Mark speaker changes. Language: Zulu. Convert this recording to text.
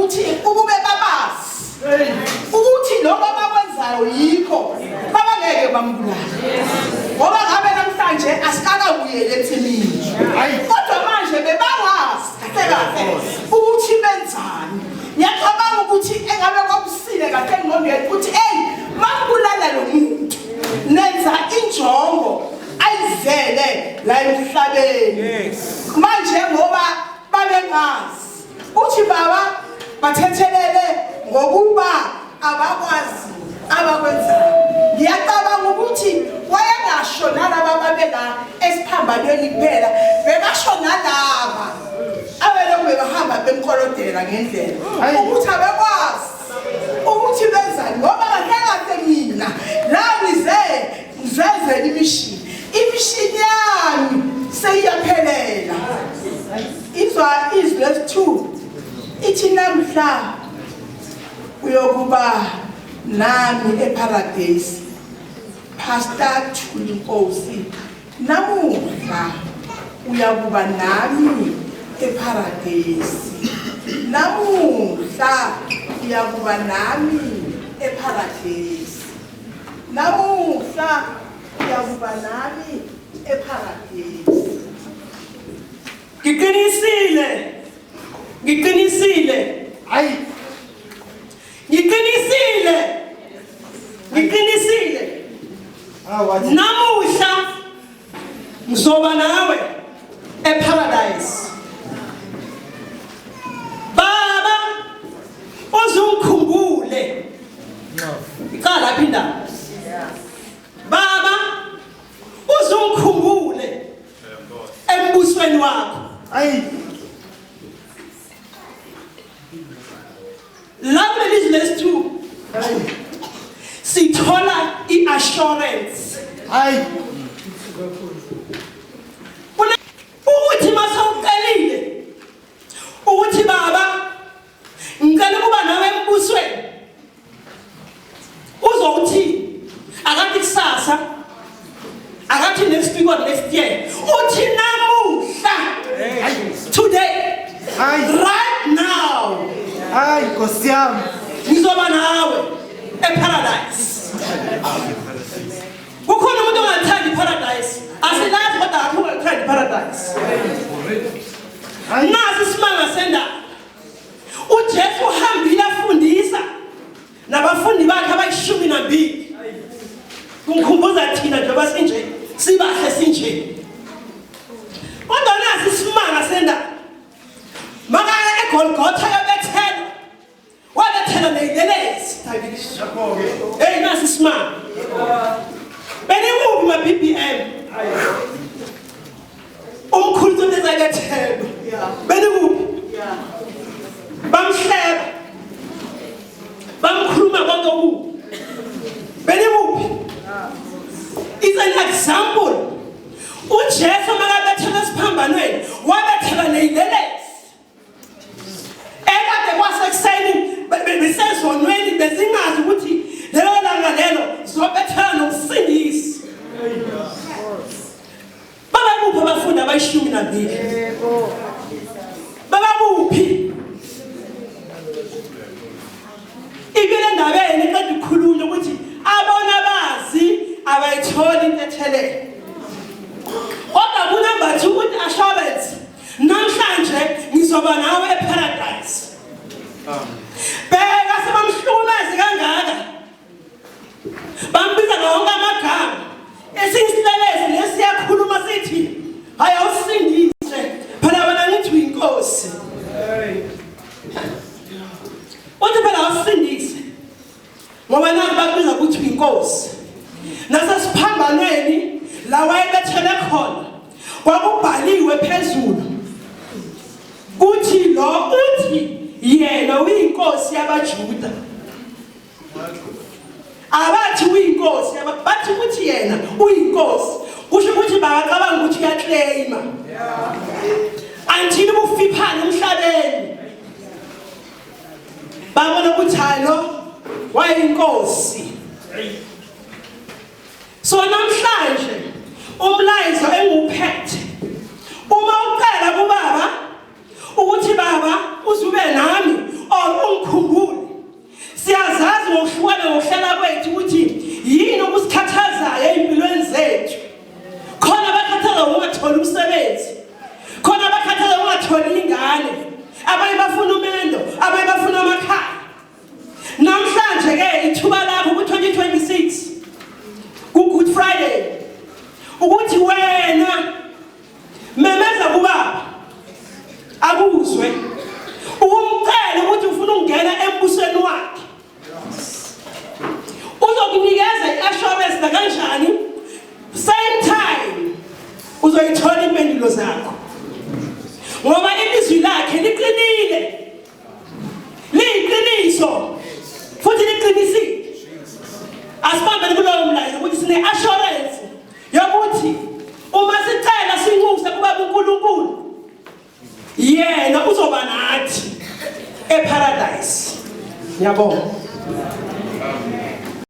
Speaker 1: Ukuthi ukube babazi ukuthi lokho abakwenzayo yikho, babangeke bambulale, ngoba ngabe namhlanje asikakabuyeli ensimini. Kodwa manje bebangazi kahle kahle ukuthi benzani. Ngiyacabanga ukuthi engabe kwakusile kahle engqondweni ukuthi, eyi, makubulala lo muntu nenza injongo ayizele la emhlabeni. Manje ngoba babengazi, uthi, "Baba, bathethelele ngokuba abakwazi abakwenzayo." Ngiyacabanga ukuthi wayengasho nalaba babela esiphambanweni kuphela, bekasho nalaba abelokhu bebahamba bemkolodela ngendlela ukuthi abekwazi ukuthi benzani, ngoba kahle kahle mina la ngize ngizenzela imishini, imishini yami seyiyaphelela. Izwa izwi lesi-2 ithi, "Namhla uyokuba nami eparadesi." Pastor Thuli Nkosi, namuhla uyakuba nami eparadesi. Namuhla uyakuba nami eparadesi. Namuhla uyakuba nami eparadesi.
Speaker 2: Ngiqinisile, ngiqinisile.
Speaker 3: Hayi.
Speaker 2: Ngiqinisile, ngiqinisile.
Speaker 3: Awathi.
Speaker 2: Namuhla ngizoba nawe eparadise. Baba, uzungikhumbule. Iqala lapha indaba. Baba, uzungikhumbule embusweni wakho.
Speaker 3: Hayi.
Speaker 2: La kuleli zwi lesi-2 sithola i-assurance.
Speaker 3: Hayi.
Speaker 2: Ukuthi masewucelile ukuthi, "Baba, ngicela ukuba nawe embusweni," uzokuthi, akathi kusasa, akathi next week or next year, uthi namuhla, today.
Speaker 3: Hayi.
Speaker 2: Right now.
Speaker 3: Hayi, Nkosi yami.
Speaker 2: Ngizoba nawe eparadise. Kukhona umuntu ongalithandi iparadise? Asilazi, kodwa akho ungalithandi iparadise. Nasi isimanga sendaba. UJesu uhambile afundisa nabafundi bakhe abayi-12. Kungikhumbuza thina njengoba sinje, sibahle sinje. Kodwa nasi isimanga sendaba: makaya eGolgotha yobethelwa, wabethelwa neyilelesi. Hey, nasi isimanga. Benikuphi ma-BBM umkhulu into ezayibethelwa? Benikuphi? Bamhleba, bamkhuluma konke okubi. Benikuphi? It's an example. UJesu makabethelwa esiphambanweni, wabethelwa neyilelesi ekade kwasekuseni besezonweni, bezingazi ukuthi lelo langa lelo zobethelwa noMsindisi. Babakuphi abafundi abayi-12? Babakuphi? Ibile endabeni iqeda ukukhulunywa ukuthi abona bazi abayitholi intethelelo. Kodwa kunumber 2 ukuthi assurance, namhlanje ngizoba nawe eparadise. Bheka, sebamhlukumeze kangaka, bambiza ngawonke amagama. Esinye isilelesi lesiyakhuluma sithi, "Hayi, awusindise phela wena, ngithi uyinkosi." Uthi, "Phela awusindise ngoba naku bakubiza ukuthi uyinkosi." Nasesiphambanweni la wayebethele khona kwakubhaliwe phezulu kuthi, "Lo uthi yena uyinkosi yabaJuda." Abathi uyinkosi, bathi ukuthi yena uyinkosi. Kusho ukuthi bangacabanga ukuthi uyaclaima until ubufiphana emhlabeni babona ukuthi hayi, lo wayinkosi. So namhlanje umlayezo engiwuphethe, uma ucela kubaba ukuthi, "Baba, uzube nami," or Liyiqiniso futhi liqinisile. Asibambeni kulowo mlayo ukuthi sine-assurance yokuthi uma sicela sinxuse kubaba uNkulunkulu yena uzoba nathi eparadise. Ngiyabonga.